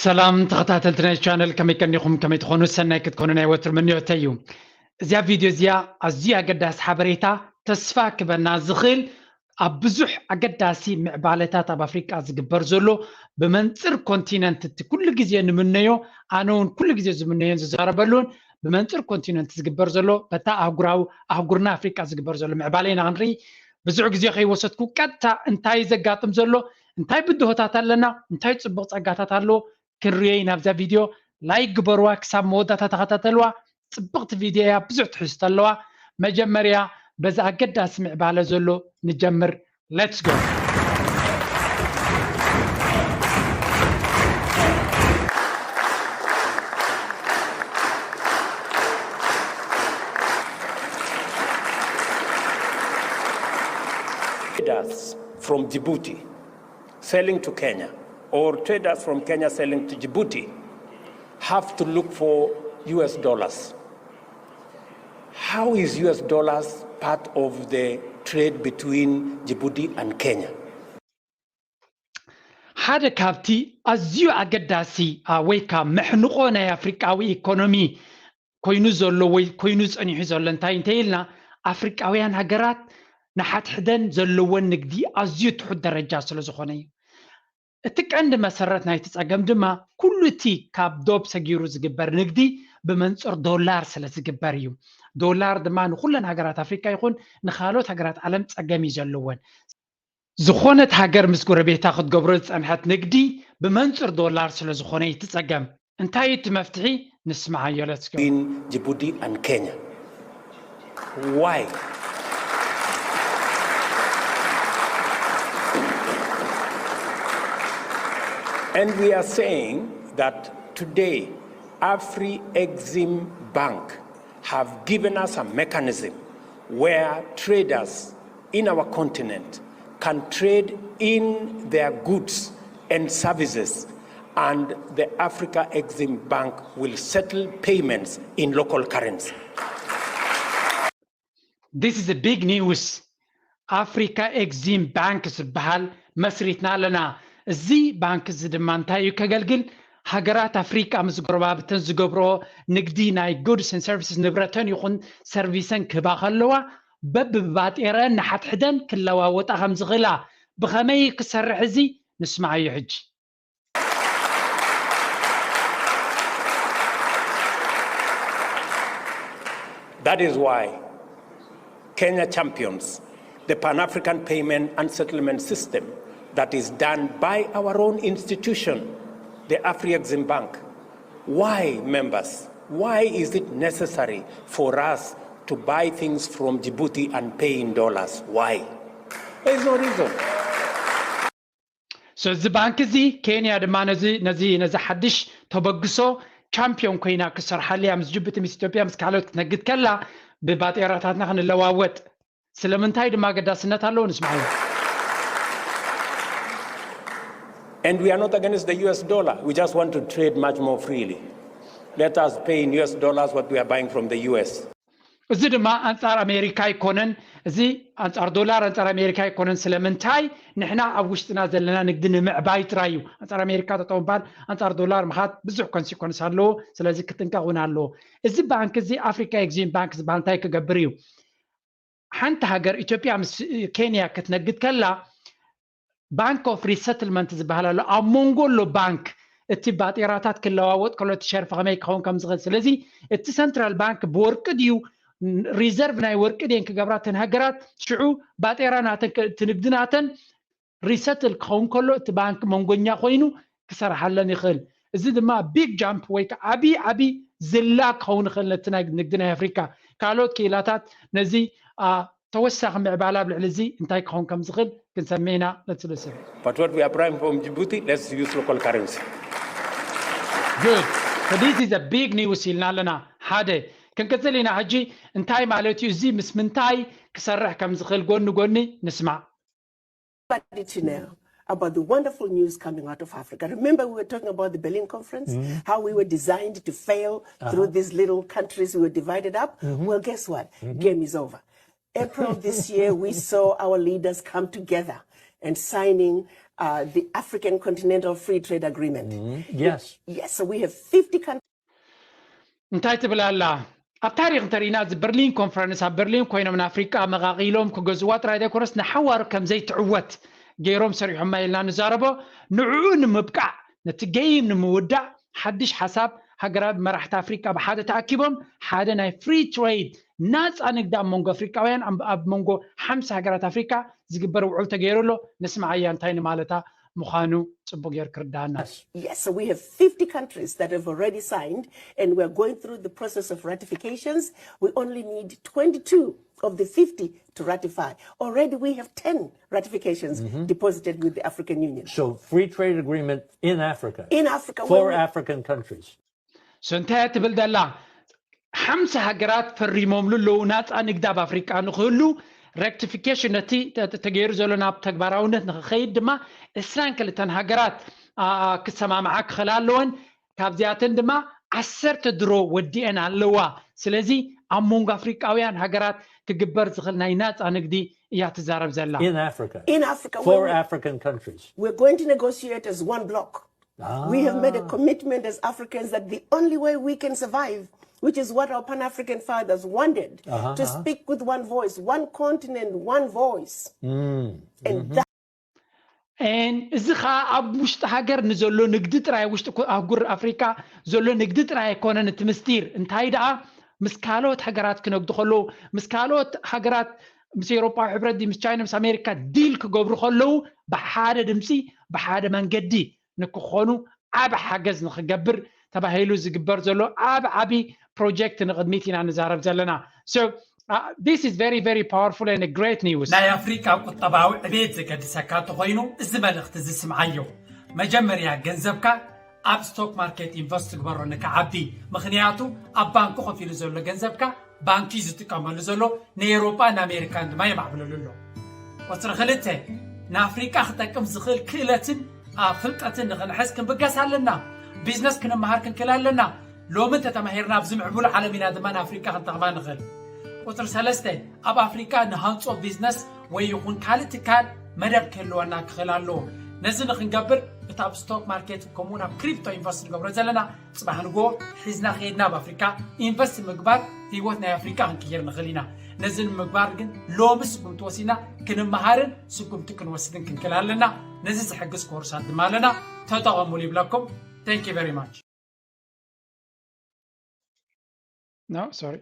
ሰላም ተኸታተልቲ ናይ ቻነል፣ ከመይ ቀኒኹም? ከመይ ትኾኑ? ሰናይ ክትኮኑ ናይ ወትሩ ምንዮተይ እዩ። እዚኣ ቪድዮ እዚኣ ኣዝዩ ኣገዳሲ ሓበሬታ፣ ተስፋ ክበና ዝኽእል፣ ኣብ ብዙሕ ኣገዳሲ ምዕባለታት ኣብ ኣፍሪቃ ዝግበር ዘሎ፣ ብመንጽር ኮንቲነንት እቲ ኩሉ ግዜ ንምነዮ፣ ኣነ እውን ኩሉ ግዜ ዝምነዮን ዝዛረበሉን፣ ብመንጽር ኮንቲነንት ዝግበር ዘሎ፣ በታ ኣህጉራዊ ኣህጉርና ኣፍሪቃ ዝግበር ዘሎ ምዕባለ ኢና ክንርኢ። ብዙሕ ግዜ ከይወሰድኩ ቀጥታ እንታይ ዘጋጥም ዘሎ፣ እንታይ ብድሆታት ኣለና፣ እንታይ ጽቡቕ ጸጋታት ኣለዎ፣ ክንርእዮ ኢና ኣብዛ ቪድዮ። ላይክ ግበርዋ፣ ክሳብ መወዳእታ ተኸታተልዋ። ጽብቕቲ ቪድዮ እያ፣ ብዙሕ ትሕዝቶ ኣለዋ። መጀመርያ በዚ ኣገዳሲ ምዕባለ ዘሎ ንጀምር። Let's go. Traders from Djibouti selling to Kenya, or traders from Kenya selling to Djibouti, have to look for U S dollars. How is U S dollars part of the trade between Djibouti and Kenya? ሓደ ካብቲ ኣዝዩ ኣገዳሲ፣ ኣ፣ ወይ ካብ መሕንቆ ናይ ኣፍሪቃዊ ኢኮኖሚ ኮይኑ ዘሎ ወይ ኮይኑ ጸኒሑ ዘሎ እንታይ እንተ ኢልና፣ ኣፍሪቃውያን ሃገራት ንሓድሕደን ዘለወን ንግዲ ኣዝዩ ትሑት ደረጃ ስለ ዝኾነ እዩ። እቲ ቀንዲ መሰረት ናይቲ ጸገም ድማ ኩሉ እቲ ካብ ዶብ ሰጊሩ ዝግበር ንግዲ ብመንጽር ዶላር ስለ ዝግበር እዩ። ዶላር ድማ ንኹለን ሃገራት ኣፍሪቃ ይኹን ንኻልኦት ሃገራት ዓለም ጸገም እዩ ዘለወን። ዝኾነት ሃገር ምስ ጎረቤታ ክትገብሮ ዝጸንሐት ንግዲ ብመንጽር ዶላር ስለ ዝኾነ እዩ እቲ ጸገም። እንታይ እዩ እቲ መፍትሒ? ንስምዓዮ። Let's go. In Djibouti and Kenya. Why? And we are saying that today, Afri Exim Bank have given us a mechanism where traders in our continent can trade in their goods and services, and the Africa Exim Bank will settle payments in local currency. This is a big news. ኣፍሪካ ኤግዚም ባንክ ዝበሃል መስሪትና ኣለና። እዚ ባንክ እዚ ድማ እንታይ እዩ ከገልግል? ሃገራት ኣፍሪካ ምስ ጎረባብተን ዝገብሮ ንግዲ ናይ ጉድስ ን ሰርቪስስ፣ ንብረተን ይኹን ሰርቪሰን ክህባ ከለዋ፣ በብባጤረን ንሓድሕደን ክለዋወጣ ከም ዝኽእላ ብኸመይ ክሰርሕ እዚ ንስምዓዮ ሕጂ። That is why Kenya champions the Pan-African payment and settlement system that is done by our own institution, the Afri-Exim Bank. Why, members? Why is it necessary for us to buy things from Djibouti and pay in dollars? Why? There is no reason. So እዚ ባንክ እዚ፣ ኬንያ ድማ ነዚ ነዚ ነዚ ሓድሽ ተበግሶ ቻምፒዮን ኮይና ክሰርሓሉ እያ። ምስ ጅቡቲ፣ ምስ ኢትዮጵያ፣ ምስ ካልኦት ክትነግድ ከላ፣ ብባጤራታትና ክንለዋወጥ። ስለምንታይ ድማ ኣገዳስነት ኣለዎ ንስምዓዮ። And we are not against the U S dollar. We just want to trade much more freely. Let us pay in U S dollars what we are buying from the U S. እዚ ድማ ኣንጻር ኣሜሪካ ኣይኮነን። እዚ ኣንጻር ዶላር፣ ኣንጻር ኣሜሪካ ኣይኮነን። ስለምንታይ? ንሕና ኣብ ውሽጥና ዘለና ንግዲ ንምዕባይ ጥራይ እዩ። ኣንጻር ኣሜሪካ ጠጠው ምባል፣ ኣንጻር ዶላር ምኻድ ብዙሕ ኮንሲኮንስ ኣለዎ። ስለዚ ክጥንቀቕ እውን ኣለዎ። እዚ ባንክ እዚ፣ ኣፍሪካ ኤግዚም ባንክ ዝበሃል እንታይ ክገብር እዩ? ሓንቲ ሃገር፣ ኢትዮጵያ ምስ ኬንያ ክትነግድ ከላ፣ ባንክ ኦፍ ሪሰትልመንት ዝበሃል ኣሎ። ኣብ መንጎ ኣሎ ባንክ፣ እቲ ባጤራታት ክለዋወጥ ከሎ እቲ ሸርፊ ከመይ ክኸውን ከም ዝኽእል። ስለዚ እቲ ሰንትራል ባንክ ብወርቂ ድዩ፣ ሪዘርቭ ናይ ወርቂ ድየን ክገብራ እተን ሃገራት፣ ሽዑ ባጤራ ናተን፣ እቲ ንግዲ ናተን ሪሰትል ክኸውን ከሎ፣ እቲ ባንክ መንጎኛ ኮይኑ ክሰርሓለን ይኽእል። እዚ ድማ ቢግ ጃምፕ ወይ ከዓ ዓቢ ዓቢ ዝላ ክኸውን ይኽእል ነቲ ናይ ንግዲ ናይ ኣፍሪካ። ካልኦት ክኢላታት ነዚ፣ ኣ፣ ተወሳኺ ምዕባለ ኣብ ልዕሊ እዚ እንታይ ክኸውን ከም ዝኽእል ክንሰምዕ ኢና። Let's listen. But what we are buying from Djibouti, let's use local currency. Good. So this is a big news ኢልና ኣለና። ሓደ ክንቅጽል ኢና። ሕጂ እንታይ ማለት እዩ? እዚ ምስ ምንታይ ክሰርሕ ከም ዝኽእል ጎኒ ጎኒ ንስማዕ። Everybody to know about the wonderful news coming out of Africa. Remember, we were talking about the Berlin Conference, how we were designed to fail through these little countries. We were divided up. Well, guess what? Game is over. April this year, we saw our leaders come together and signing uh, the African Continental Free Trade Agreement. Mm, yes. Yes, so we have fifty countries. እንታይ ትብል ኣላ? ኣብ ታሪክ እንተሪእና፣ እዚ በርሊን ኮንፈረንስ ኣብ በርሊን ኮይኖም ንኣፍሪቃ መቃቂሎም ክገዝዋ ጥራይ ዘይኮነስ ንሓዋሩ ከም ዘይትዕወት ገይሮም ሰሪሖማ ኢልና ንዛረቦ። ንዕኡ ንምብቃዕ፣ ነቲ ገይም ንምውዳእ ሓድሽ ሓሳብ ሃገራት መራሕቲ ኣፍሪቃ ብሓደ ተኣኪቦም ሓደ ናይ ፍሪ ትሬድ፣ ናፃ ንግዲ ኣብ መንጎ ኣፍሪቃውያን ኣብ መንጎ ሓምሳ ሃገራት ኣፍሪቃ ዝግበር ውዕል ተገይሩ ኣሎ። ንስማዓያ እንታይ ንማለታ ምዃኑ ጽቡቅ ጌር ክርዳና። Yes, so we have fifty countries that have already signed, and we're going through the process of ratifications. We only need twenty-two of the fifty to ratify. Already we have ten ratifications deposited with the African Union. So free trade agreement in Africa In Africa, for we- African countries. So እንታይ ትብል ዘላ? ሓምሳ ሃገራት ፈሪሞምሉ ኣለዉ ናፃ ንግዲ ኣብ ኣፍሪቃ ንክህሉ። ረክቲፊኬሽን ነቲ ተ- ተ- ተገይሩ ዘሎ ናብ ተግባራውነት ንክኸይድ ድማ ዕስራን ክልተን ሃገራት ኣ- ኣ- ክሰማምዓ ክኽእላ ኣለወን። ካብዚኣተን ድማ ዓሰርተ ድሮ ወዲአን ኣለዋ። ስለዚ ኣብ መንጎ ኣፍሪቃውያን ሃገራት ክግበር ዝኽእል ናይ ናፃ ንግዲ እያ ትዛረብ ዘላ። In Africa. In Africa, For we- African countries. We're going to negotiate as one bloc. We have made a Ah. commitment as Africans that the only way we can survive, which is what our Pan African fathers wanted, Uh-huh, to uh-huh. speak with one voice, one continent, one voice. Mm. And that And እዚ ከዓ ኣብ ውሽጢ ሃገር ንዘሎ ንግዲ ጥራይ፣ ውሽጢ ኮ- ኣህጉር ኣፍሪካ ዘሎ ንግዲ ጥራይ ኣይኮነን እቲ ምስጢር። እንታይ ደኣ፣ ምስ ካልኦት ሃገራት ክነግዱ ከለዉ፣ ምስ ካልኦት ሃገራት፣ ምስ ኤውሮጳዊ ሕብረት ድዩ፣ ምስ ቻይና፣ ምስ ኣሜሪካ ዲል ክገብሩ ከለዉ፣ ብሓደ ድምፂ፣ ብሓደ መንገዲ ንክኾኑ ዓቢ ሓገዝ ንክገብር ተባሂሉ ዝግበር ዘሎ ዓቢ ዓቢ ፕሮጀክት ንቕድሚት ኢና ንዛረብ ዘለና። So uh, this is very, very powerful and a great news. ናይ ኣፍሪቃ ቁጠባዊ ዕቤት ዘገድሰካ እንተኾይኑ፣ እዚ መልእኽቲ እዚ ስምዓዮ። መጀመርያ፣ ገንዘብካ ኣብ ስቶክ ማርኬት ኢንቨስት ትግበሮ ንክዓቢ። ምኽንያቱ ኣብ ባንኪ ኮፍ ኢሉ ዘሎ ገንዘብካ ባንኪ ዝጥቀመሉ ዘሎ ንኤውሮጳ ንኣሜሪካን ድማ የማዕብለሉ ኣሎ። ቁፅሪ ክልተ፣ ንኣፍሪቃ ክጠቅም ዝኽእል ክእለትን ኣብ ፍልጠትን ንኽንሕዝ ክንብገስ ኣለና። ቢዝነስ ክንመሃር ክንክእል ኣለና። ሎሚ እንተተማሂርና ኣብዚ ምዕቡል ዓለም ኢና ድማ ንኣፍሪቃ ክንጠቕማ ንኽእል። ቁፅሪ ሰለስተ፣ ኣብ ኣፍሪቃ ንሃንጾ ቢዝነስ ወይ ይኹን ካልእ ትካል መደብ ክህልወና ክኽእል ኣለዎ። ነዚ ንክንገብር እቲ ኣብ ስቶክ ማርኬት ከምኡውን ኣብ ክሪፕቶ ኢንቨስት ንገብሮ ዘለና፣ ፅባሕ ንግሆ ሒዝና ከይድና ኣብ ኣፍሪካ ኢንቨስት ምግባር ህይወት ናይ ኣፍሪካ ክንቅይር ንኽእል ኢና። ነዚ ንምግባር ግን ሎሚ ስጉምቲ ወሲድና ክንመሃርን ስጉምቲ ክንወስድን ክንክእል ኣለና። ነዚ ዝሕግዝ ኮርሳት ድማ ኣለና፣ ተጠቐሙሉ ይብለኩም። Thank you very much. No, sorry.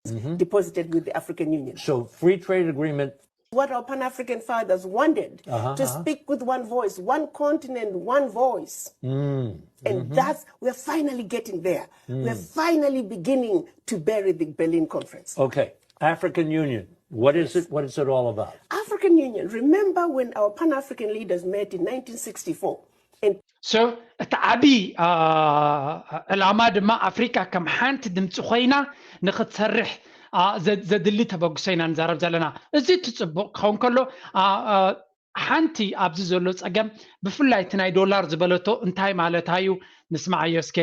Mhm. deposited with the African Union. So free trade agreement. What our Pan African fathers wanted Uh-huh, to uh-huh. speak with one voice, one continent, one voice. Mm. And that's, we're finally getting there. We're finally beginning to bury the Berlin Conference. Okay. African Union. What is it? What is it all about? African Union, remember when our Pan African leaders met in nineteen sixty-four? And So እቲ ዓቢ ዕላማ ድማ ኣፍሪካ ከም ሓንቲ ድምፂ ኮይና ንክትሰርሕ ዘድሊ ተበግሶ ኢና ንዛረብ ዘለና። እዚ እቲ ፅቡቅ ክኸውን ከሎ፣ ሓንቲ ኣብዚ ዘሎ ፀገም፣ ብፍላይ እቲ ናይ ዶላር ዝበለቶ እንታይ ማለታ እዩ? ንስማዓዮ እስከ።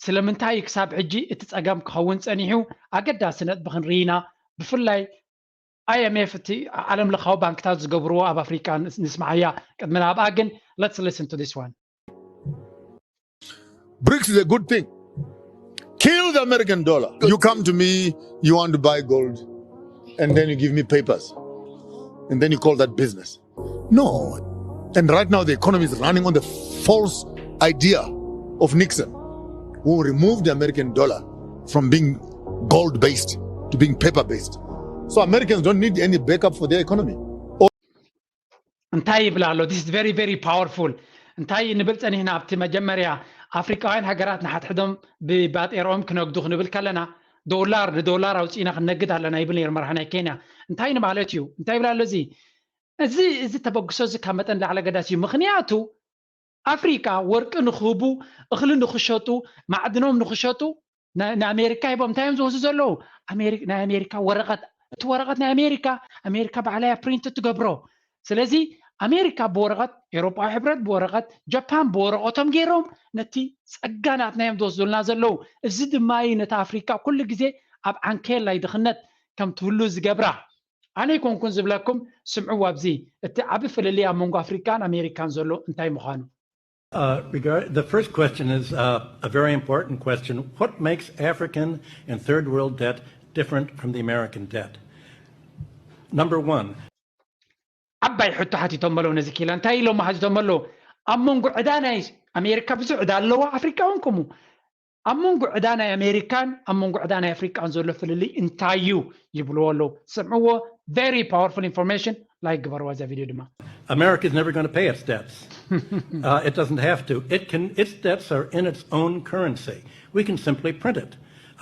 ስለምንታይ እዩ ክሳብ ሕጂ እቲ ፀገም ክኸውን ፀኒሑ? ኣገዳሲ ነጥቢ ክንርኢ ኢና። ብፍላይ ኣይ ኤም ኤፍ፣ እቲ ዓለም ለኻዊ ባንክታት ዝገብርዎ ኣብ ኣፍሪካ ንስማዓያ። ቅድሚ ናብኣ ግን፣ let's listen to this one. BRICS is a good thing. Kill the American dollar. You come to me, you want to buy gold, and then you give me papers, and then you call that business. No. And right now, the economy is running on the false idea of Nixon, who removed the American dollar from being gold based to being paper based. So Americans don't need any backup for their economy. እንታይ ይብል ኣሎ? This is very, very powerful. እንታይ ንብል ጸኒሕና ኣብቲ መጀመርያ፣ ኣፍሪቃውያን ሃገራት ንሓድሕዶም ብባጤርኦም ክነግዱ ክንብል ከለና፣ ዶላር ንዶላር ኣውጺእና ክንነግድ ኣለና ይብል ነይሩ መራሒ ናይ ኬንያ። እንታይ ንማለት እዩ? እንታይ ይብል ኣሎ እዚ? እዚ እዚ ተበግሶ እዚ ካብ መጠን ላዕሊ ኣገዳሲ እዩ። ምኽንያቱ ኣፍሪቃ ወርቂ ንክህቡ፣ እኽሊ ንክሸጡ፣ ማዕድኖም ንክሸጡ ንኣሜሪካ ሂቦም። እንታይ እዮም ዝወስዱ ዘለዉ? ናይ ኣሜሪካ ወረቐት። እቲ ወረቐት ናይ ኣሜሪካ፣ ኣሜሪካ ባዕላ እያ ፕሪንት ትገብሮ። ስለዚ ኣሜሪካ ብወረቐት፣ ኤውሮጳዊ ሕብረት ብወረቐት፣ ጃፓን ብወረቐቶም ገይሮም ነቲ ጸጋ ናትና እዮም ዝወስዱልና ዘለዉ። እዚ ድማ እዩ ነታ ኣፍሪካ ኩሉ ግዜ ኣብ ዓንኬል ናይ ድኽነት ከም ትህሉ ዝገብራ። ኣነ ይኮንኩን ዝብለኩም። ስምዕዎ ኣብዚ፣ እቲ ዓቢ ፍልልይ ኣብ መንጎ ኣፍሪቃን ኣሜሪካን ዘሎ እንታይ ምዃኑ። Uh, regard, the first question is uh, a very important question. What makes African and third world debt different from the American debt? Number one, ዓባይ ሕቶ ሓቲቶም ኣለዉ። ነዚ ኪላ እንታይ ኢሎም ሓቲቶም ኣለዉ? ኣብ መንጎ ዕዳ ናይ ኣሜሪካ ብዙሕ ዕዳ ኣለዋ፣ ኣፍሪካ እውን ከምኡ። ኣብ መንጎ ዕዳ ናይ ኣሜሪካን ኣብ መንጎ ዕዳ ናይ ኣፍሪቃን ዘሎ ፍልልይ እንታይ እዩ ይብልዎ ኣለዉ። ስምዕዎ። Very powerful information. Like ግበርዋ እዛ ቪድዮ ድማ። America is never going to pay its debts. Uh, it doesn't have to. It can. Its debts are in its own currency. We can simply print it.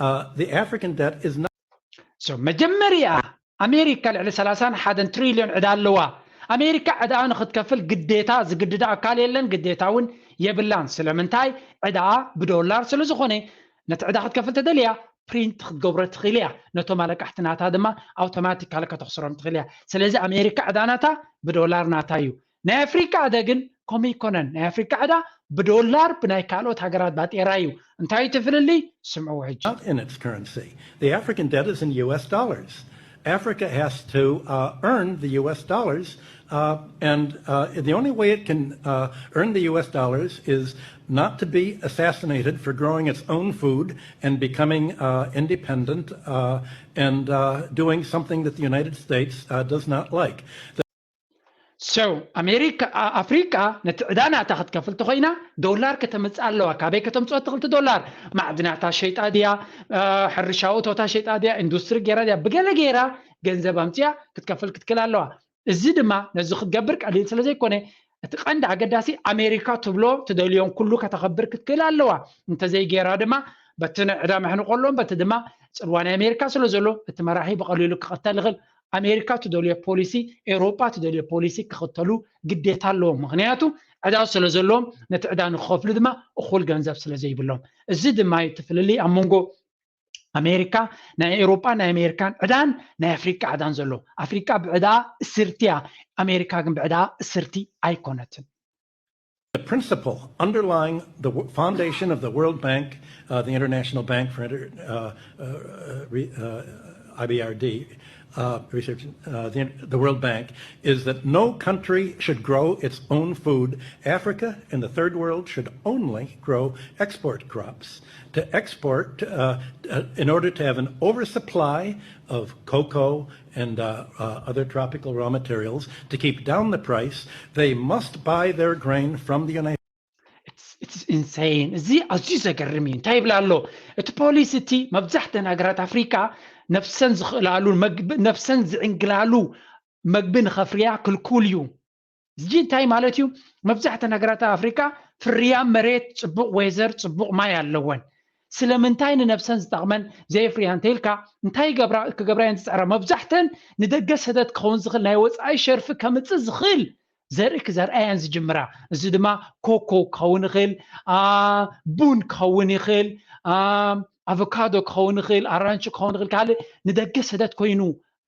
Uh, the African debt is not. So መጀመርያ ኣሜሪካ ልዕሊ ሰላሳን ሓደን ትሪልዮን ዕዳ ኣለዋ። ኣሜሪካ ዕዳኣ ንክትከፍል ግዴታ ዝግድዳ ኣካል የለን፣ ግዴታ እውን የብላን። ስለምንታይ? ዕዳኣ ብዶላር ስለ ዝኾነ ነቲ ዕዳ ክትከፍል ተደልያ ፕሪንት ክትገብሮ ትኽእል እያ። ነቶም ኣለቃሕቲ ናታ ድማ ኣውቶማቲካሊ ከተኽስሮም ትኽእል እያ። ስለዚ ኣሜሪካ ዕዳ ናታ ብዶላር ናታ እዩ። ናይ ኣፍሪካ ዕዳ ግን ከምኡ ኣይኮነን። ናይ ኣፍሪካ ዕዳ ብዶላር ብናይ ካልኦት ሃገራት ባጤራ እዩ። እንታይ እዩ እቲ ፍልልይ? ስምዕዎ ሕጂ። Not in its currency. The African debt is in U S dollars. Africa has to uh, earn the U S dollars, uh, and uh, the only way it can uh, earn the U S dollars is not to be assassinated for growing its own food and becoming uh, independent uh, and uh, doing something that the United States uh, does not like. So ኣሜሪካ፣ ኣፍሪቃ ነቲ ዕዳ ናታ ክትከፍል ተኾይና ዶላር ከተምፅእ ኣለዋ። ካበይ ከተምፅኦ ትኽእል? ዶላር ማዕድናታ ሸይጣ ድያ፣ ሕርሻዊ እቶታ ሸይጣ ድያ፣ ኢንዱስትሪ ገይራ ድያ፣ ብገለ ገይራ ገንዘብ ኣምፅያ ክትከፍል ክትክእል ኣለዋ። እዚ ድማ ነዚ ክትገብር ቀሊል ስለ ዘይኮነ እቲ ቀንዲ ኣገዳሲ ኣሜሪካ ትብሎ ትደልዮን ኩሉ ከተኸብር ክትክእል ኣለዋ። እንተዘይገይራ ድማ በቲ ናይ ዕዳ መሕንቆ ኣለዎም፣ በቲ ድማ ፅልዋ ናይ ኣሜሪካ ስለ ዘሎ እቲ መራሒ ብቐሊሉ ክቐተል ይኽእል። ኣሜሪካ ትደልዮ ፖሊሲ፣ ኤውሮጳ ትደልዮ ፖሊሲ ክኽተሉ ግዴታ ኣለዎም። ምኽንያቱ ዕዳ ስለ ዘለዎም ነቲ ዕዳ ንክኸፍሉ ድማ እኹል ገንዘብ ስለ ዘይብሎም። እዚ ድማ እዩ እቲ ፍልልይ ኣብ መንጎ ኣሜሪካ ናይ ኤውሮጳን ናይ ኣሜሪካን ዕዳን ናይ ኣፍሪቃ ዕዳን ዘሎ። ኣፍሪቃ ብዕዳ እስርቲ እያ፣ ኣሜሪካ ግን ብዕዳ እስርቲ ኣይኮነትን። The principle underlying the foundation of the World Bank, uh, the International Bank for Inter, uh, uh, re, uh, I B R D, uh, research, uh, the, the World Bank, is that no country should grow its own food. Africa and the third world should only grow export crops. To export, uh, uh, in order to have an oversupply of cocoa and uh, uh, other tropical raw materials, to keep down the price, they must buy their grain from the United It's insane. እዚ ኣዝዩ ዘገርም እዩ። እንታይ ይብል ኣሎ እቲ ፖሊሲ? እቲ መብዛሕተን ሃገራት ኣፍሪካ ነብሰን ዝኽእላሉ፣ ነብሰን ዝዕንግላሉ መግቢ ንኸፍርያ ክልኩል እዩ። እዚ እንታይ ማለት እዩ? መብዛሕተን ሃገራት ኣፍሪካ ፍርያም መሬት፣ ፅቡቕ ዌዘር፣ ፅቡቕ ማይ ኣለወን። ስለምንታይ ንነብሰን ዝጠቕመን ዘየፍርያ እንተኢልካ እንታይ ክገብራ እየን ዝፅዕራ? መብዛሕተን ንደገ ሰደድ ክኸውን ዝኽእል ናይ ወፃኢ ሸርፊ ከምፅእ ዝኽእል ዘርኢ ክዘርኣየን ዝጅምራ። እዚ ድማ ኮኮ ክኸውን ይኽእል፣ ቡን ክኸውን ይኽእል፣ ኣቮካዶ ክኸውን ይኽእል፣ ኣራንቺ ክኸውን ይኽእል፣ ካልእ ንደገ ሰደድ ኮይኑ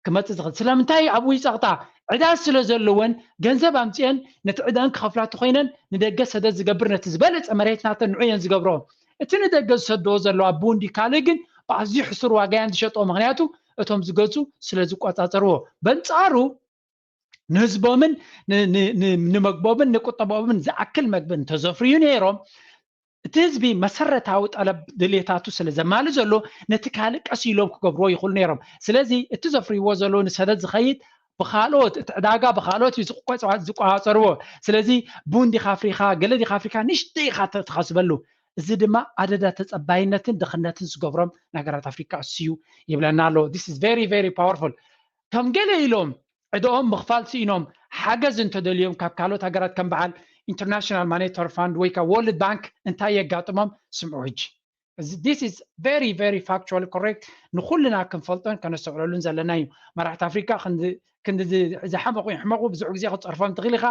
ክመፅእ ዝኽእል። ስለምንታይ ኣብኡ ይፀቕጣ? ዕዳ ስለ ዘለወን ገንዘብ ኣምፅአን ነቲ ዕዳን ክኸፍላ ተኾይነን ንደገ ሰደድ ዝገብር ነቲ ዝበለፀ መሬት ናተን ንዑ እየን ዝገብሮ። እቲ ንደገ ዝሰደዎ ዘለዋ ቡን ድዩ ካልእ ግን ብኣዝዩ ሕሱር ዋጋ እየን ዝሸጥኦ። ምኽንያቱ እቶም ዝገዙ ስለ ዝቆፃፀርዎ። በንፃሩ ንህዝቦምን ንመግቦምን ንቁጠባኦምን ዝኣክል መግቢ እንተዘፍርዩ ነይሮም እቲ ህዝቢ መሰረታዊ ጠለብ ድሌታቱ ስለ ዘማሊ ዘሎ ነቲ ካልእ ቀስ ኢሎም ክገብርዎ ይኽእሉ ነይሮም። ስለዚ እቲ ዘፍርይዎ ዘለዉ ንሰደድ ዝኸይድ ብኻልኦት እቲ ዕዳጋ ብኻልኦት እዩ ዝቆፃ- ዝቆፃፀርዎ። ስለዚ ቡን ዲኻ ኣፍሪኻ ገለ ዲኻ ኣፍሪኻ ንእሽተይ ኢኻ ተ- ትኸስበሉ። እዚ ድማ ኣደዳ ተፀባይነትን ድኽነትን ዝገብሮም ነገራት ኣፍሪካ እሱ እዩ ይብለና ኣሎ። This is very very powerful። ከም ገለ ኢሎም ዕድኦም ምኽፋል ስኢኖም ሓገዝ እንተደልዮም ካብ ካልኦት ሃገራት ከም በዓል ኢንተርናሽናል ማኔታሪ ፋንድ ወይ ከዓ ወርልድ ባንክ እንታይ የጋጥሞም ስምዑ ሕጂ። This is very very factually correct። ንኩልና ክንፈልጦን ከነስተውዕለሉን ዘለና እዩ። መራሕቲ ኣፍሪካ ክንዲ ዝሓመቑ ይሕመቑ ብዙሕ ግዜ ክትፀርፎም ትኽእል ኢኻ።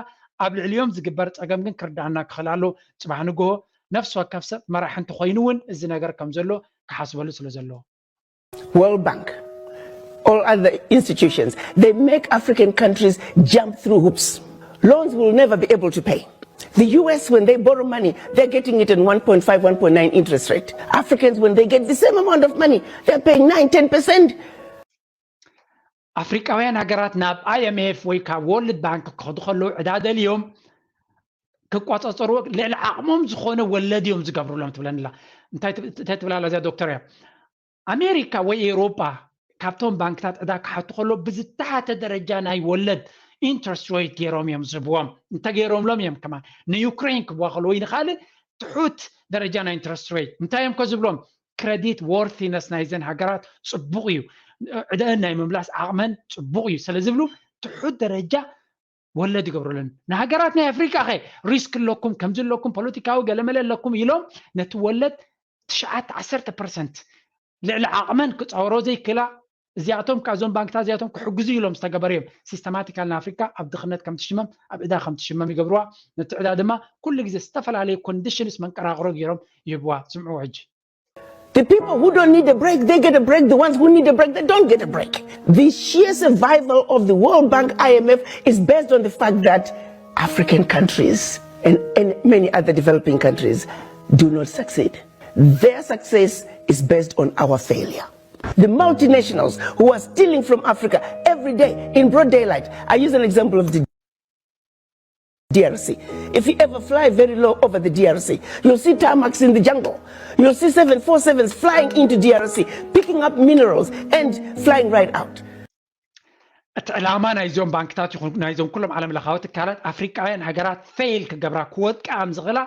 ኣብ ልዕሊኦም ዝግበር ፀገም ግን ክርዳኣና ክኽእል ኣሎ። ፅባሕ ንግሆ ነፍሲ ወከፍ ሰብ መራሒ እንተኮይኑ እውን እዚ ነገር ከም ዘሎ ክሓስበሉ ስለ ዘለዎ። World Bank, all other institutions, they make African countries jump through hoops. Loans will never be able to pay. The U S, when they borrow money, they're getting it at one point five, one point nine interest rate. Africans, when they get the same amount of money, they're paying nine, ten percent. ኣፍሪቃውያን ሃገራት ናብ ኣይኤምኤፍ ወይ ካብ ወርልድ ባንክ ክኸዱ ከለዉ ዕዳ ደልዮም ክቋፃፀርዎ ልዕሊ ዓቕሞም ዝኾነ ወለድ እዮም ዝገብሩሎም ትብለንላ። እንታይ ትብ- እንታይ ትብላላ እዚኣ ዶክተር እያ? ኣሜሪካ ወይ ኤውሮጳ ካብቶም ባንክታት ዕዳ ክሓቱ ከሎ ብዝተሓተ ደረጃ ናይ ወለድ ኢንትረስት ሬት ገይሮም እዮም ዝህብዎም። እንተገይሮምሎም እዮም ከማን ንዩክሬን ክብዋ ከሎ ወይ ንካልእ ትሑት ደረጃ ናይ ኢንትረስት ሬት እንታይ እዮም ከ ዝብሎም? ክረዲት ወርቲነስ ናይዘን ሃገራት ፅቡቕ እዩ። ዕደአን ናይ ምምላስ ዓቕመን ፅቡቕ እዩ ስለ ዝብሉ ትሑት ደረጃ ወለድ ይገብሩለን። ንሃገራት ናይ ኣፍሪቃ ከ ሪስክ ኣለኩም ከምዚ ኣለኩም ፖለቲካዊ ገለመለ ኣለኩም ኢሎም ነቲ ወለድ ትሽዓተ ዓሰርተ ፐርሰንት ልዕሊ ዓቕመን ክፃወሮ ዘይክላ እዚኣቶም ካብዞም ባንክታት እዚኣቶም ክሕግዙ ኢሎም ዝተገበሩ እዮም። ሲስተማቲካል ንኣፍሪካ ኣብ ድኽነት ከም ትሽመም ኣብ ዕዳ ከም ትሽመም ይገብርዋ። ነቲ ዕዳ ድማ ኩሉ ግዜ ዝተፈላለዩ ኮንዲሽንስ መንቀራቕሮ ገይሮም ይህብዋ። ስምዕዎ ሕጂ The people who don't need a break, they get a break. The ones who need a break, they don't get a break. The sheer survival of the World Bank I M F is based on the fact that African countries and, and many other developing countries do not succeed. Their success is based on our failure. The multinationals who are stealing from Africa every day in broad daylight. I use an example of the D R C. If you ever fly very low over the D R C, you'll see tarmacs in the jungle. You'll see seven four sevens flying into D R C, picking up minerals and flying right out. እቲ ዕላማ ናይዞም ባንክታት ይኹን ናይዞም ኩሎም ዓለም ለኻዊ ትካላት ኣፍሪቃውያን ሃገራት ፌይል ክገብራ ክወድቃ ከም ዝኽእላ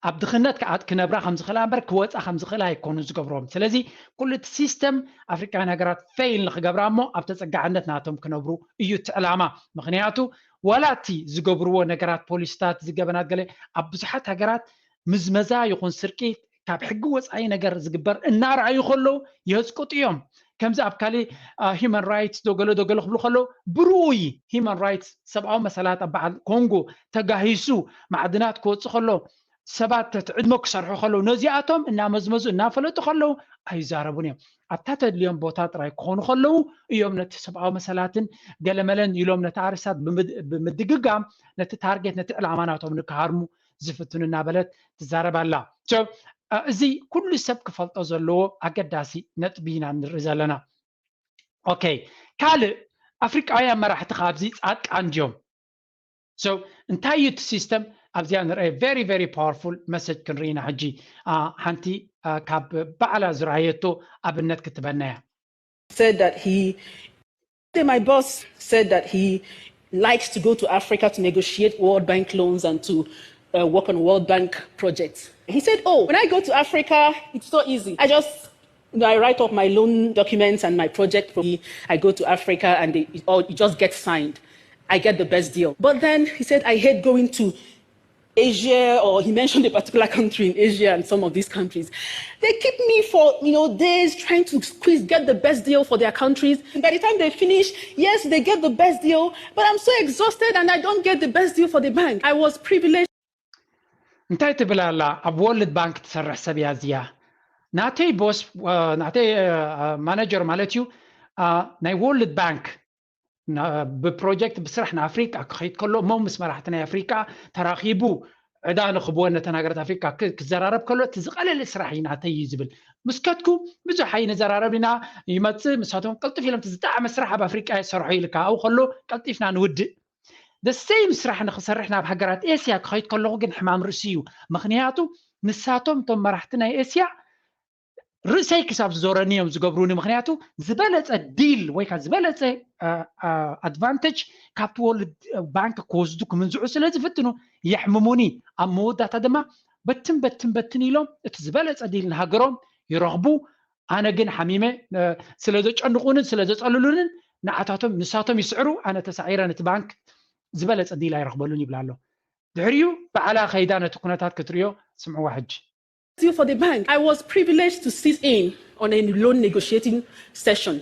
ኣብ ድኽነት ክነብራ ከም ዝኽእላ እምበር ክወፃ ከም ዝኽእላ ኣይኮኑን ዝገብርዎም። ስለዚ ኩሉ እቲ ሲስተም ኣፍሪቃውያን ሃገራት ፌይል ንክገብራ እሞ ኣብ ተፀጋዕነት ናቶም ክነብሩ እዩ እቲ ዕላማ። ምክንያቱ ዋላ እቲ ዝገብርዎ ነገራት ፖሊስታት ዝገበናት ገለ ኣብ ብዙሓት ሃገራት ምዝመዛ ይኹን ስርቂ ካብ ሕጊ ወፃኢ ነገር ዝግበር እናረኣዩ ከለዉ የፅቅጡ እዮም። ከምዚ ኣብ ካሊእ ሂማን ራይትስ ዶገሎ ዶገሎ ክብሉ ከለዉ ብርኡይ ሂማን ራይትስ ሰብኣዊ መሰላት ኣብ በዓል ኮንጎ ተጋሂሱ ማዕድናት ክወፅእ ከሎ ሰባት ትሕቲ ዕድመ ክሰርሑ ከለዉ ነዚኣቶም እናመዝመዙ እናፈለጡ ከለዉ ኣይዛረቡን እዮም። ኣብታ ተድልዮም ቦታ ጥራይ ክኾኑ ከለዉ እዮም ነቲ ሰብኣዊ መሰላትን ገለመለን ኢሎም ነቲ ኣርእስታት ብምድግጋም ነቲ ታርጌት ነቲ ዕላማ ናቶም ንክሃርሙ ዝፍትኑ እናበለት ትዛረብ ኣላ። እዚ ኩሉ ሰብ ክፈልጦ ዘለዎ ኣገዳሲ ነጥቢ ኢና ንርኢ ዘለና። ኦኬ፣ ካልእ ኣፍሪቃውያን መራሕቲ ካብዚ ጻድቃን ድዮም? So እንታይ እዩ እቲ ሲስተም ኣብዚኣ ንርአ very very powerful message ክንርኢ ኢና ሕጂ። ሓንቲ ካብ ባዕላ ዝረኣየቶ ኣብነት ክትበና እያ። Said that he my boss said that he likes to go to Africa to negotiate World Bank loans and to uh, work on World Bank projects. He said, "Oh, when I go to Africa, it's so easy. I just you know, I write up my loan documents and my project. I go to Africa and they, it, all, it just gets signed. I get the best deal." But then he said, "I hate going to Asia," or he mentioned a particular country in Asia and some of these countries. "They keep me for you know days trying to squeeze, get the best deal for their countries. And by the time they finish, yes, they get the best deal, but I'm so exhausted and I don't get the best deal for the bank. I was privileged." እንታይ ትብል ኣላ? ኣብ ወርልድ ባንክ ትሰርሕ ሰብ እያ እዚኣ። ናተይ ቦስ ናተይ ማናጀር ማለት እዩ። ናይ ወርልድ ባንክ ብፕሮጀክት ብስራሕ ንኣፍሪቃ ክኸይድ ከሎ እሞ ምስ መራሕቲ ናይ ኣፍሪቃ ተራኺቡ ዕዳ ንኽብወን ነተን ሃገራት ኣፍሪቃ ክዘራረብ ከሎ እቲ ዝቐለለ ስራሕ እዩ ናተይ እዩ ዝብል። ምስ ከድኩ ብዙሕ ኣይንዘራረብ ኢና። ይመፅእ ምሳቶም ቅልጥፍ ኢሎም ዝጠዓመ ስራሕ ኣብ ኣፍሪቃ ይሰርሖ ኢልካ ኣብኡ ከሎ ቀልጢፍና ንውድእ። The same ስራሕ ንክሰርሕ ናብ ሃገራት ኤስያ ክኸይድ ከለኹ ግን ሕማም ርእሲ እዩ። ምክንያቱ ንሳቶም እቶም መራሕቲ ናይ ኤስያ ርእሰይ ክሳብ ዝዞረኒ እዮም ዝገብሩኒ። ምክንያቱ ዝበለፀ ዲል ወይ ከዓ ዝበለፀ ኣድቫንቴጅ ካብቲ ወርልድ ባንክ ክወስዱ ክምንዝዑ ስለ ዝፍትኑ የሕምሙኒ። ኣብ መወዳእታ ድማ በትን በትን በትን ኢሎም እቲ ዝበለፀ ዲል ንሃገሮም ይረኽቡ። ኣነ ግን ሓሚመ ስለ ዘጨንቑንን ስለ ዘፀልሉንን ንዓታቶም ንሳቶም ይስዕሩ፣ ኣነ ተሳዒረ ነቲ ባንክ ዝበለፀ ዲል ኣይረኽበሉን ይብላ ኣሎ። ድሕሪኡ ባዕላ ከይዳ ነቲ ኩነታት ክትሪኦ ስምዕዋ ሕጂ። Still for the bank. I was privileged to sit in on a loan negotiating session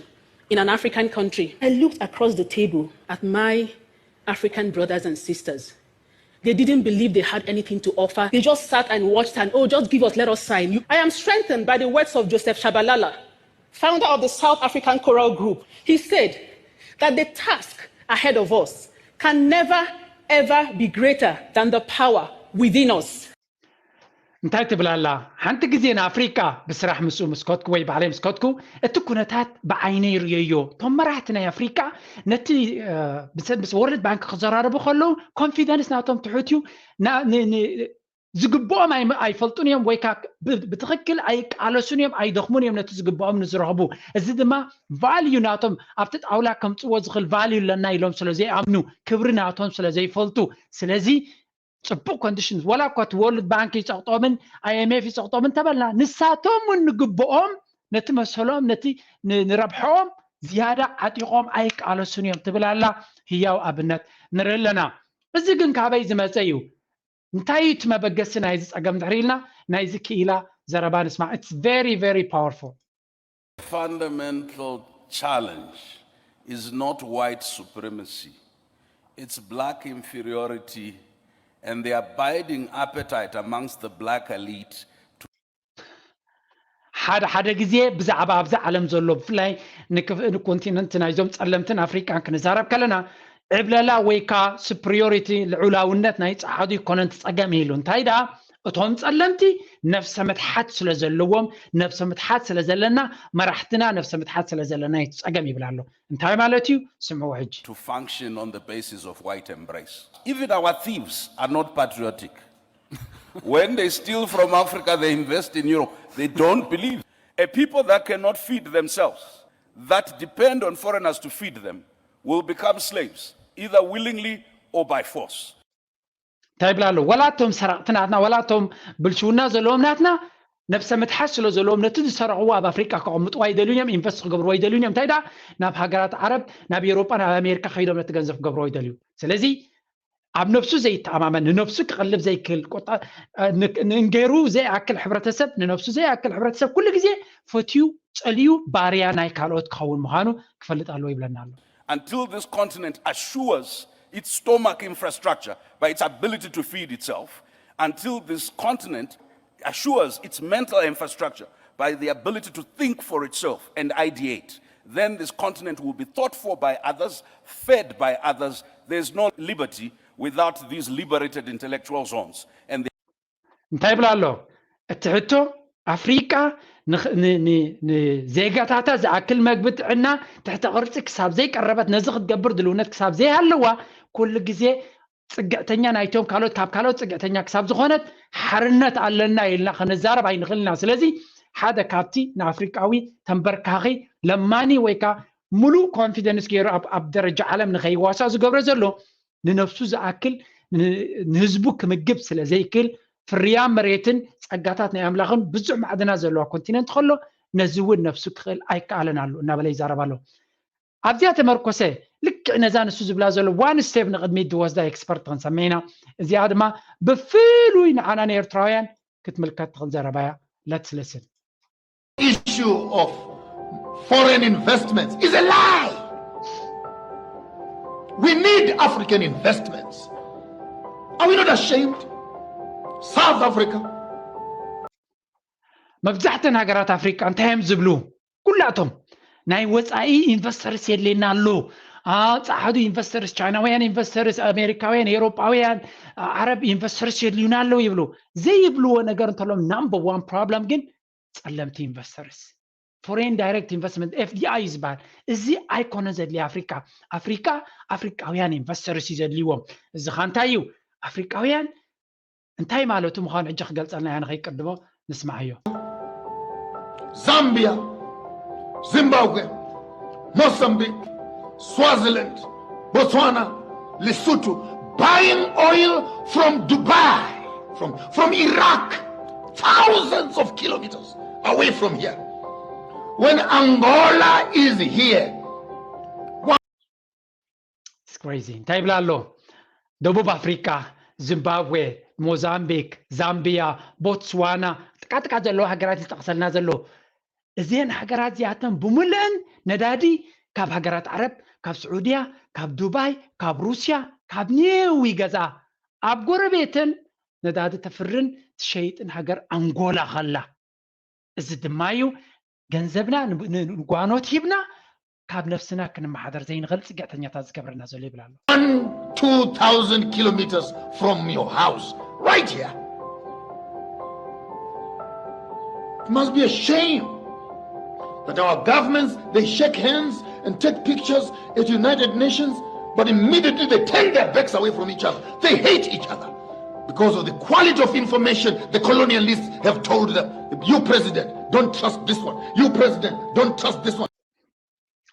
in an African country. I looked across the table at my African brothers and sisters. They didn't believe they had anything to offer. They just sat and watched and, "Oh, just give us, let us sign." You, I am strengthened by the words of Joseph Shabalala, founder of the South African Coral Group. He said that the task ahead of us can never, ever be greater than the power within us. እንታይ ትብላላ? ሓንቲ ግዜ ንኣፍሪቃ ብስራሕ ምስኡ ምስ ከድኩ ወይ ባዕለይ ምስ ከድኩ፣ እቲ ኩነታት ብዓይነይ ርእየዮ። እቶም መራሕቲ ናይ ኣፍሪቃ ነቲ፣ እ፣ ምስ፣ ምስ ወርልድ ባንክ ክዘራረቡ ከለዉ፣ ኮንፊደንስ ናቶም ትሑት እዩ። ና-፣ ን-፣ ን-፣ ዝግብኦም ኣይ-፣ ኣይፈልጡን እዮም፣ ወይ ከዓ ብ-፣ ብትኽክል ኣይቃለሱን እዮም፣ ኣይደኽሙን እዮም ነቲ ዝግብኦም ንዝረኽቡ። እዚ ድማ ቫልዩ ናቶም ኣብቲ ጣውላ ከምፅዎ ዝኽእል ቫልዩ ኣለና ኢሎም ስለ ዘይኣምኑ፣ ክብሪ ናቶም ስለ ዘይፈልጡ። ስለዚ ፅቡቅ ኮንዲሽን፣ ዋላ እኳ እቲ ወርልድ ባንክ ይፀቕጦምን ኣይኤምኤፍ ይፀቕጦምን ተበልና፣ ንሳቶም እውን ንግብኦም፣ ነቲ መሰሎም፣ ነቲ ን-፣ ንረብሐኦም ዝያዳ ዓጢቖም ኣይቃለሱን እዮም ትብል ኣላ። ህያው ኣብነት ንርኢ ኣለና። እዚ ግን ካበይ ዝመፀ እዩ? እንታይ እዩ እቲ መበገሲ ናይዚ ፀገም እንድሕር ኢልና፣ ናይዚ ክኢላ ዘረባ ንስማዕ። It's very, very powerful. Fundamental challenge is not white supremacy, it's black inferiority and the abiding appetite amongst the black elite to ሓደ ሓደ ግዜ ብዛዕባ ኣብዚ ዓለም ዘሎ፣ ብፍላይ ንክፍ-፣ ንኮንቲነንት ናይዞም ጸለምትን ኣፍሪቃን ክንዛረብ ከለና፣ ዕብለላ ወይ ከኣ ሱፕሪዮሪቲ፣ ልዑላውነት ናይ ጸዓዱ ኣይኮነን እቲ ጸገም ኢሉ። እንታይ ደኣ፣ እቶም ጸለምቲ ነፍሰ ምትሓት ስለ ዘለዎም፣ ነፍሰ ምትሓት ስለ ዘለና፣ መራሕትና ነፍሰ ምትሓት ስለ ዘለና እዩ እቲ ጸገም ይብል ኣሎ። እንታይ ማለት እዩ? ስምዑ ሕጂ። to function on the basis of white embrace. Even our thieves are not patriotic. When they steal from Africa, they invest in Europe. They don't believe. A people that cannot feed themselves, that depend on foreigners to feed them, will become slaves, either willingly or by force. እንታይ ይብላ ኣሎ? ዋላ እቶም ሰረቕቲ ናትና፣ ዋላ እቶም ብልሽውና ዘለዎም ናትና፣ ነብሰ ምትሓት ስለ ዘለዎም፣ ነቲ ዝሰረቕዎ ኣብ ኣፍሪቃ ከቐምጥዎ ኣይደልዩን እዮም፣ ኢንቨስት ክገብርዎ ኣይደልዩን እዮም። እንታይ ደኣ፣ ናብ ሃገራት ዓረብ፣ ናብ ኤውሮጳ፣ ናብ ኣሜሪካ ከይዶም ነቲ ገንዘብ ክገብርዎ ይደልዩ። ስለዚ ኣብ ነብሱ ዘይተኣማመን፣ ንነብሱ ክቐልብ ዘይክእል፣ ቆጣ-፣ እ፣ ን-፣ ንእንጌሩ ዘይኣክል ሕብረተሰብ፣ ንነብሱ ዘይኣክል ሕብረተሰብ ኩሉ ግዜ ፈትዩ፣ ጸልዩ፣ ባርያ ናይ ካልኦት ክኸውን ምዃኑ ክፈልጥ ኣለዎ ይብለና ኣሎ። Until this continent assures its stomach infrastructure by its ability to feed itself, until this continent assures its mental infrastructure by the ability to think for itself and ideate, then this continent will be thought for by others, fed by others. There's no liberty without these liberated intellectual zones. And the እንታይ ይብላ ኣሎ? እቲ ሕቶ፣ ኣፍሪቃ ንኽ-፣ ን-፣ ን-፣ ንዜጋታታ ዝኣክል መግቢ፣ ጥዕና፣ ትሕተ ቅርጺ ክሳብ ዘይቀረበት፣ ነዚ ክትገብር ድልውነት ክሳብ ዘይሃለዋ፣ ኩሉ ግዜ ጽግዕተኛ ናይቶም ካልኦት፣ ካብ ካልኦት ጽግዕተኛ ክሳብ ዝኾነት፣ ሓርነት ኣለና ኢልና ክንዛረብ ኣይንኽእልና። ስለዚ ሓደ ካብቲ ንኣፍሪቃዊ ተንበርካኺ፣ ለማኒ ወይ ከኣ ሙሉእ ኮንፊደንስ ገይሩ ኣብ፣ ኣብ ደረጃ ዓለም ንኸይዋሳእ ዝገብሮ ዘሎ፣ ንነብሱ ዝኣክል ን-፣ ንህዝቡ ክምግብ ስለ ዘይክእል፣ ፍርያም መሬትን ጸጋታት ናይ ኣምላኽን ብዙሕ ማዕድናት ዘለዋ ኮንቲነንት ከሎ፣ ነዚ እውን ነብሱ ክኽእል ኣይከኣለን ኣሎ እናበለ ይዛረብ ኣሎ። ኣብዚኣ ተመርኮሰ፣ ልክዕ ነዛ ንሱ ዝብላ ዘሎ ዋን ስቴፕ ንቕድሚት ዝወስዳ ኤክስፐርት ክንሰምዕ ኢና። እዚኣ ድማ ብፍሉይ ንዓና ንኤርትራውያን ክትምልከት ትኽእል ዘረባ እያ። Let's listen. Issue of foreign investments is a lie. We need African investments. Are we not ashamed? South Africa. መብዛሕተን ሃገራት ኣፍሪቃ እንታይ እዮም ዝብሉ? ኩላቶም ናይ ወፃኢ ኢንቨስተርስ የድልየና ኣሎ። አ፣ ጸዓዱ ኢንቨስተርስ፣ ቻይናውያን ኢንቨስተርስ፣ ኣሜሪካውያን፣ ኤውሮጳውያን፣ አ፣ ዓረብ ኢንቨስተርስ የድልዩና ኣለዉ ይብሉ። ዘይብልዎ ነገር እንተሎም፣ ናምበር ዋን ፕሮብለም ግን ጸለምቲ ኢንቨስተርስ፣ ፎሬን ዳይሬክት ኢንቨስትመንት፣ ኤፍዲኣይ እዩ ዝበሃል። እዚ ኣይኮነ ዘድልየ ኣፍሪካ። ኣፍሪካ ኣፍሪካውያን ኢንቨስተርስ እዩ ዘድልይዎም። እዚ ኻ እንታይ እዩ? ኣፍሪካውያን እንታይ ማለቱ ምዃኑ ሕጂ ክገልጸልና እያ፣ ንኸይቀድሞ ንስማዓዮ። Zambia, Zimbabwe, Mozambique, Swaziland, Botswana, Lesotho, buying oil from Dubai, from, from Iraq, thousands of kilometers away from here. When Angola is here, It's crazy። እንታይ ይብላ ኣሎ? ደቡብ ኣፍሪካ፣ ዚምባብዌ፣ ሞዛምቢክ፣ ዛምቢያ፣ ቦትስዋና፣ ጥቃጥቃ ዘለዋ ሃገራት ዝጠቕሰልና ዘሎ፣ እዘን ሃገራት እዚኣተን ብምልእን ነዳዲ ካብ ሃገራት ዓረብ፣ ካብ ስዑድያ፣ ካብ ዱባይ፣ ካብ ሩስያ፣ ካብ ኔው ይገዝኣ። ኣብ ጎረቤተን ነዳዲ ተፍርን ትሸይጥን ሃገር ኣንጎላ ከላ። እዚ ድማ እዩ ገንዘብና ን-፣ ን-፣ ንጓኖት ሂብና ካብ ነፍስና ክንመሓደር ዘይንኽእል ጽግዕተኛታት ዝገብረና ዘሎ ይብል ኣሎ። One, two thousand kilometers from your house, right here. It must be a shame that our governments, they shake hands and take pictures at United Nations, but immediately they turn their backs away from each other. They hate each other because of the quality of information the colonialists have told them. You, president, don't trust this one. You, president, don't trust this one.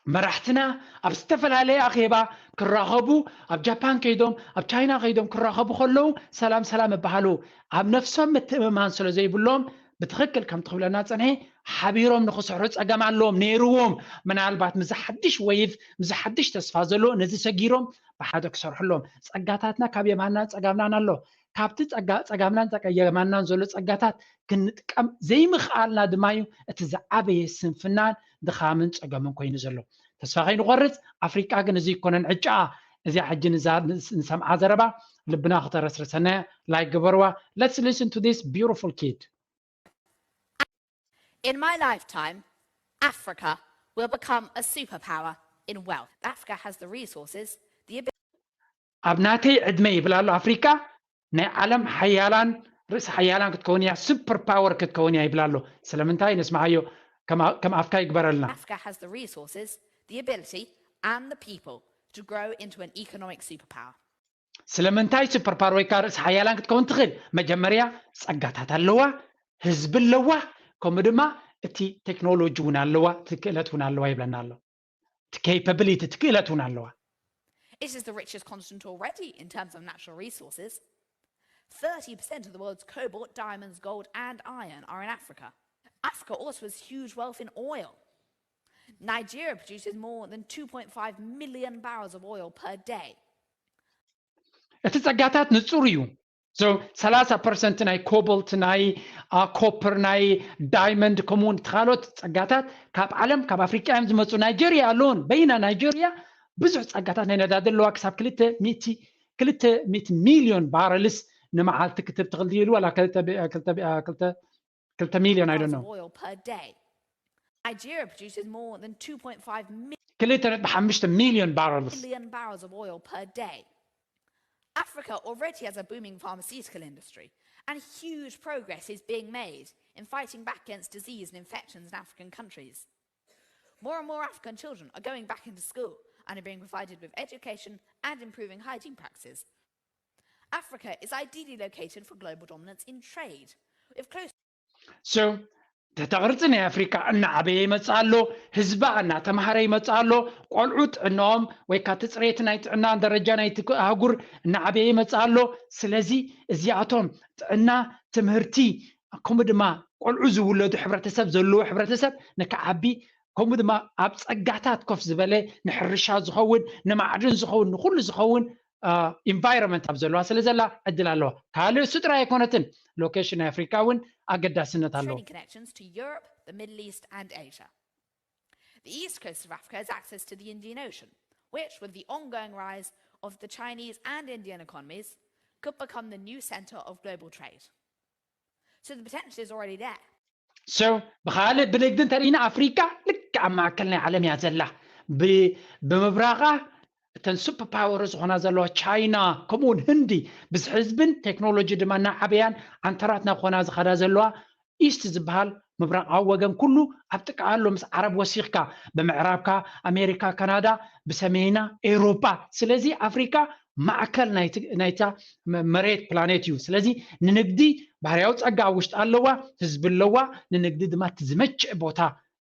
መራሕትና ኣብ ዝተፈላለየ ኣኼባ ክራኸቡ፣ ኣብ ጃፓን ከይዶም፣ ኣብ ቻይና ከይዶም ክራኸቡ ከለዉ ሰላም ሰላም ይበሃሉ። ኣብ ነፍሶም ምትእምማን ስለ ዘይብሎም፣ ብትኽክል ከምቲ ክብለና ጸንሐ፣ ሓቢሮም ንኽስሕሩ ጸገም ኣለዎም ነይርዎም። ምናልባት ምስ ሓድሽ ወይቭ፣ ምስ ሓድሽ ተስፋ ዘሎ ነዚ ሰጊሮም ብሓደ ክሰርሑ ኣለዎም። ጸጋታትና ካብ የማናን ጸጋምናን ኣሎ። ካብቲ ጸጋ-፣ ጸጋምናን ጸጋ-፣ የማናን ዘሎ ጸጋታት ክንጥቀም ዘይምኽኣልና ድማ እዩ እቲ ዝዓበየ ስንፍናን ድኻምን ጸገምን ኮይኑ ዘሎ። ተስፋ ከይንቆርጽ፣ ኣፍሪቃ ግን እዚ ይኮነን ዕጫኣ። እዚኣ ሕጂ ንዛ-፣ ንስ-፣ ንሰምዓ ዘረባ ልብና ክተረስርሰና እያ። ላይክ ግበርዋ። Let's listen to this beautiful kid. In my lifetime, Africa will become a superpower in wealth. Africa has the resources, the ability ኣብ ናተይ ዕድመ ይብል ኣሎ ኣፍሪቃ ናይ ዓለም ሓያላን ርእሲ ሓያላን ክትከውን እያ፣ ሱፐር ፓወር ክትከውን እያ ይብል ኣሎ። ስለምንታይ? ነስምዓዮ፣ ከም ኣ-፣ ከም ኣፍካ ይግበረልና። Africa has the resources, the ability, and the people to grow into an economic superpower. ስለምንታይ ሱፐር ፓወር ወይ ከዓ ርእሲ ሓያላን ክትከውን ትኽእል? መጀመርያ ጸጋታት ኣለዋ፣ ህዝቢ ኣለዋ፣ ከምኡ ድማ እቲ ቴክኖሎጂ እውን ኣለዋ፣ እቲ ክእለት እውን ኣለዋ ይብለና ኣሎ። እቲ ኬፓቢሊቲ፣ እቲ ክእለት እውን ኣለዋ። It is the richest continent already in terms of natural resources. Thirty percent of the world's cobalt, diamonds, gold, and iron are in Africa. Africa also has huge wealth in oil. Nigeria produces more than two point five million barrels of oil per day. እቲ ጸጋታት ንጹር እዩ። So ሰላሳ ፐርሰንት ናይ ኮቦልት፣ ናይ፣ አ፣ ኮፐር፣ ናይ ዳይመንድ፣ ከምኡ እውን እቲ ካልኦት ጸጋታት ካብ ዓለም፣ ካብ ኣፍሪቃ እዮም ዝመጹ። ናይጀርያ ኣለውን፣ በይና ናይጀርያ ብዙሕ ጸጋታት ናይ ነዳዲ ኣለዋ። ክሳብ ክልተ ሚእቲ፣ ክልተ ሚእቲ ሚልዮን ባረልስ ንመዓልቲ ክትብ ትኽእል ድዩ ኢሉ፣ ዋላ ክልተ ቢ-፣ ክልተ ቢ-፣ ክልተ፣ ክልተ ሚልዮን፣ I don't barrels know። Of oil per day. Nigeria produces more than two point five million ክልተ ነጥቢ ሓሙሽተ ሚልዮን ባረልስ። Million barrels of oil per day. Africa already has a booming pharmaceutical industry, and huge progress is being made in fighting back against disease and infections in African countries. More and more African children are going back into school and are being provided with education and improving hygiene practices. Africa is ideally located for global dominance in trade, with close So እቲ ቅርጺ ናይ ኣፍሪካ እናዓበየ ይመጽእ ኣሎ፣ ህዝባ እናተምሃረ ይመጽእ ኣሎ። ቆልዑ ጥዕናኦም ወይ ከዓ እቲ ጽሬት ናይ ጥዕና ደረጃ ናይቲ ኣህጉር እናዓበየ ይመጽእ ኣሎ። ስለዚ እዚኣቶም ጥዕና፣ ትምህርቲ፣ ከምኡ ድማ ቆልዑ ዝውለዱ ሕብረተሰብ ዘለዎ ሕብረተሰብ ንክዓቢ፣ ከምኡ ድማ ኣብ ጸጋታት ኮፍ ዝበለ፣ ንሕርሻ ዝኸውን፣ ንማዕድን ዝኸውን፣ ንኩሉ ዝኸውን ኢንቫይሮንመንት ኣብ ዘለዋ ስለ ዘላ ዕድል ኣለዋ። ካልእ እሱ ጥራይ ኣይኮነትን፣ ሎኬሽን ናይ ኣፍሪካ እውን ኣገዳስነት ኣለዎ። Trading connections to Europe, the Middle East, and Asia. The east coast of Africa has access to the Indian Ocean, which, with the ongoing rise of the Chinese and Indian economies, could become the new center of global trade. So the potential is already there. So ብኻልእ ብንግዲ እንተርኢና ኣፍሪካ ልክዕ ኣብ ማእከል ናይ ዓለም እያ ዘላ። ብ-፣ ብምብራቓ እተን ሱፐር ፓወር ዝኾና ዘለዋ ቻይና፣ ከምኡ እውን ህንዲ፣ ብዝሒ ህዝብን ቴክኖሎጂ ድማ እናዓበያን ዓንተራት ናብ ኾና ዝኸዳ ዘለዋ ኢስት ዝበሃል ምብራቓዊ ወገን ኩሉ ኣብ ጥቃ ኣሎ። ምስ ዓረብ ወሲኽካ፣ ብምዕራብካ ኣሜሪካ፣ ካናዳ፣ ብሰሜና ኤውሮጳ። ስለዚ ኣፍሪካ ማእከል ናይቲ፣ ናይታ መ-፣ መሬት ፕላኔት እዩ። ስለዚ ንንግዲ ባህርያዊ ጸጋ ኣብ ውሽጢ ኣለዋ፣ ህዝቢ ኣለዋ፣ ንንግዲ ድማ እቲ ዝመችእ ቦታ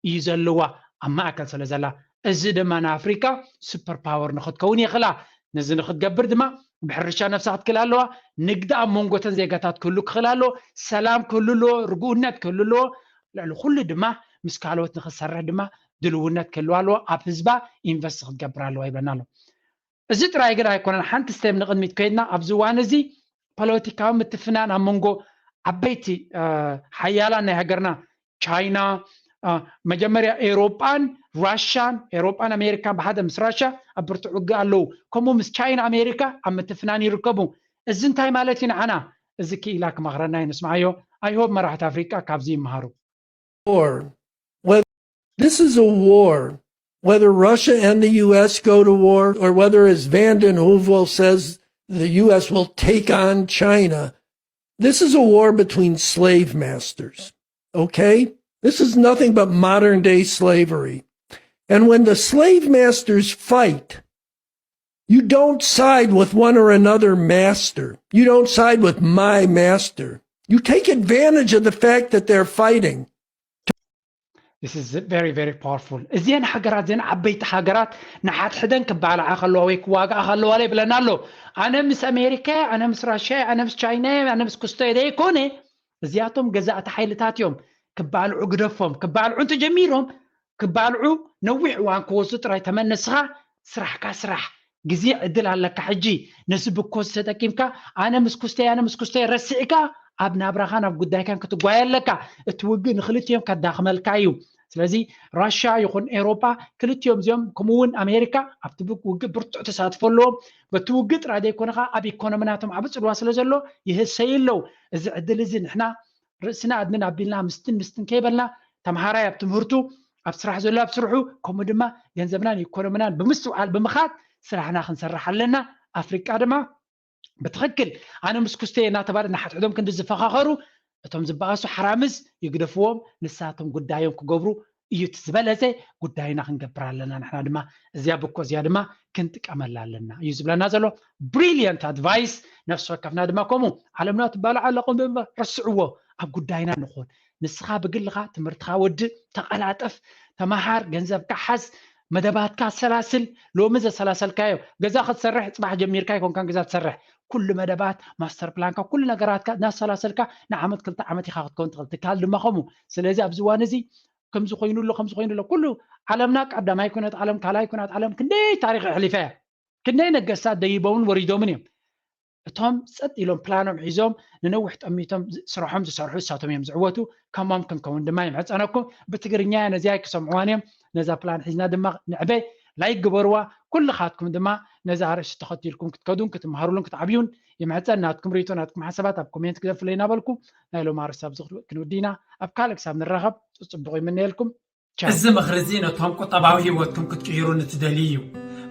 እዩ ዘለዋ ኣብ ማእከል ስለ ዘላ። እዚ ድማ ንኣፍሪካ ሱፐር ፓወር ንክትከውን የኽላ። ነዚ ንክትገብር ድማ ብሕርሻ ነብሳ ክትክእል ኣለዋ። ንግዲ ኣብ መንጎተን ዜጋታት ክህሉ ክኽእል ኣለዎ። ሰላም ክህሉ ኣለዎ። ርግኡነት ክህሉ ኣለዎ። ልዕሊ ኩሉ ድማ ምስ ካልኦት ንክትሰርሕ ድማ ድልውነት ክህልዋ ኣለዎ። ኣብ ህዝባ ኢንቨስት ክትገብር ኣለዋ ይብለና ኣሎ። እዚ ጥራይ ግን ኣይኮነን። ሓንቲ ስቴፕ ንቕድሚት ከይድና ኣብዚ እዋን እዚ ፖለቲካዊ ምትፍናን ኣብ መንጎ ዓበይቲ፣ እ፣ ሓያላን ናይ ሃገርና ቻይና፣ እ፣ መጀመርያ ኤውሮጳን ራሻን፣ ኤውሮጳን ኣሜሪካን ብሓደ ምስ ራሻ ኣብ ብርቱዕ ውግእ ኣለዉ። ከምኡ ምስ ቻይና ኣሜሪካ ኣብ ምትፍናን ይርከቡ። እዚ እንታይ ማለት እዩ ንዓና? እዚ ክኢላ ክመኽረና እዩ፣ ንስምዓዮ። I hope መራሕቲ ኣፍሪቃ ካብዚ ይመሃሩ። War. Whether, this is a war. Whether Russia and the U S go to war, or whether, as Vanden Heuvel says, the U S will take on China, this is a war between slave masters. Okay? This is nothing but modern day slavery. And when the slave masters fight, you don't side with one or another master. You don't side with my master. You take advantage of the fact that they're fighting. This is very, very powerful. እዚአን ሃገራት እዚአን ዓበይቲ ሃገራት ንሓድሕደን ክባልዓ ከለዋ ወይ ክዋግኣ ከለዋ ለ ይብለና ኣሎ። ኣነ ምስ ኣሜሪካ፣ ኣነ ምስ ራሽያ፣ ኣነ ምስ ቻይና፣ ኣነ ምስ ኩስቶ ዘይኮነ፣ እዚኣቶም ገዛእቲ ሓይልታት እዮም። ክባልዑ ግደፎም፣ ክባልዑ እንተጀሚሮም ክባልዑ ነዊሕ እዋን ክወስዱ ጥራይ ተመነስኻ። ስራሕካ ስራሕ፣ ግዜ ዕድል ኣለካ። ሕጂ ነዚ ብኮስ ተጠቂምካ ኣነ ምስ ኩስተይ ኣነ ምስ ኩስተይ ረሲዕካ ኣብ ናብራኻን ኣብ ጉዳይካን ክትጓየ ኣለካ። እቲ ውግእ ንክልቲኦም ከዳኽመልካ እዩ። ስለዚ ራሽያ ይኹን ኤውሮጳ ክልቲኦም እዚኦም ከምኡ እውን ኣሜሪካ ኣብቲ ውግእ ብርቱዕ ተሳትፎ ኣለዎም። በቲ ውግእ ጥራይ ዘይኮነ ከዓ ኣብ ኢኮኖሚ ናቶም ዓብ ፅልዋ ስለ ዘሎ ይህሰዩ ኣለዉ። እዚ ዕድል እዚ ንሕና ርእስና ኣድንን ኣቢልና ምስትን ምስትን ከይበልና ተምሃራይ ኣብ ትምህርቱ ኣብ ስራሕ ዘሎ ኣብ ስርሑ ከምኡ ድማ ገንዘብናን ኢኮኖሚናን ብምስትውዓል ብምኻድ ስራሕና ክንሰርሕ ኣለና። ኣፍሪቃ ድማ ብትኽክል ኣነ ምስ ኩስተ እናተባለ ንሓድሕዶም ክንዲ ዝፈኻኸሩ እቶም ዝበኣሱ ሓራምዝ ይግደፍዎም። ንሳቶም ጉዳዮም ክገብሩ እዩ እቲ ዝበለጸ። ጉዳይና ክንገብር ኣለና። ንሕና ድማ እዚኣ ብኮ እዚኣ ድማ ክንጥቀመላ ኣለና እዩ ዝብለና ዘሎ። ብሪሊየንት ኣድቫይስ። ነፍሲ ወከፍና ድማ ከምኡ ዓለምና ትባላዕ ኣለኹም እምበር ረስዕዎ። ኣብ ጉዳይና ንኹን። ንስኻ ብግልኻ ትምህርትኻ ወድእ፣ ተቐላጠፍ፣ ተመሃር፣ ገንዘብካ ሓዝ፣ መደባትካ ኣሰላስል። ሎሚ ዘሰላሰልካዮ ገዛ ክትሰርሕ ፅባሕ ጀሚርካ ኣይኮንካን ገዛ ትሰርሕ። ኩሉ መደባት ማስተር ፕላንካ ኩሉ ነገራትካ እናሰላሰልካ ንዓመት ክልተ ዓመት ኢኻ ክትከውን ትኽእል። ትካል ድማ ከምኡ። ስለዚ ኣብዚ እዋን እዚ ከምዚ ኮይኑ ኣሎ ከምዚ ኮይኑ ኣሎ ኩሉ ዓለምና ቀዳማይ ኩነት ዓለም ካልኣይ ኩነት ዓለም ክንደይ ታሪክ ኣሕሊፋ እያ። ክንደይ ነገስታት ደይቦምን ወሪዶምን እዮም። እቶም ፀጥ ኢሎም ፕላኖም ሒዞም ንነዊሕ ጠሚቶም ስራሖም ዝሰርሑ እሳቶም እዮም ዝዕወቱ። ከሞም ክንከውን ድማ ይምሕፀነኩም። ብትግርኛ ነዚኣ ኣይክሰምዕዋን እዮም። ነዛ ፕላን ሒዝና ድማ ንዕበ። ላይክ ግበርዋ። ኩልኻትኩም ድማ ነዛ ኣርእስቲ ተኸቲልኩም ክትከዱን ክትመሃሩሉን ክትዓብዩን ይምሕፀን። ናትኩም ርእቶ ናትኩም ሓሳባት ኣብ ኮሜንት ግደፉለይ እናበልኩ ናይ ሎም ኣርእስቲ ኣብዚ ክንውዲ ኢና። ኣብ ካልእ ክሳብ ንራኸብ ፅፅቡቕ ይምነየልኩም። ቻው። እዚ ምኽሪ እዚ ነቶም ቁጠባዊ ህይወትኩም ክትቅይሩ ንትደልዩ እዩ።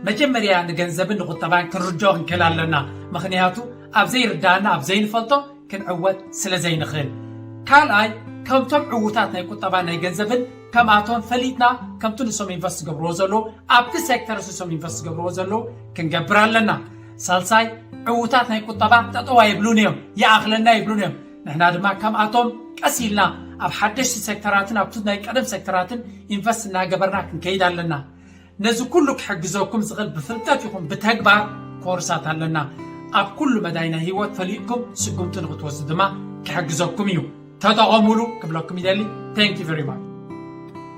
መጀመርያ ንገንዘብን ንቁጠባን ክንርድኦ ክንክእል ኣለና። ምኽንያቱ ኣብ ዘይርዳእና ኣብ ዘይንፈልጦ ክንዕወት ስለ ዘይንኽእል። ካልኣይ ከምቶም ዕዉታት ናይ ቁጠባ ናይ ገንዘብን ከምኣቶም ፈሊጥና ከምቲ ንሶም ኢንቨስት ዝገብርዎ ዘለዉ ኣብቲ ሴክተር ንሶም ኢንቨስት ዝገብርዎ ዘለዉ ክንገብር ኣለና። ሳልሳይ ዕዉታት ናይ ቁጠባ ጠጠው ኣይብሉን እዮም፣ ይኣኽለና ይብሉን እዮም። ንሕና ድማ ከምኣቶም ቀስ ኢልና ኣብ ሓደሽቲ ሴክተራትን ኣብቲ ናይ ቀደም ሴክተራትን ኢንቨስት እናገበርና ክንከይድ ኣለና። ነዚ ኩሉ ክሕግዘኩም ዝኽእል ብፍልጠት ይኹን ብተግባር ኮርሳት ኣለና። ኣብ ኩሉ መዳይ ናይ ህይወት ፈሊጥኩም ስጉምቲ ንክትወስዱ ድማ ክሕግዘኩም እዩ። ተጠቐሙሉ ክብለኩም ይደሊ። Thank you very much።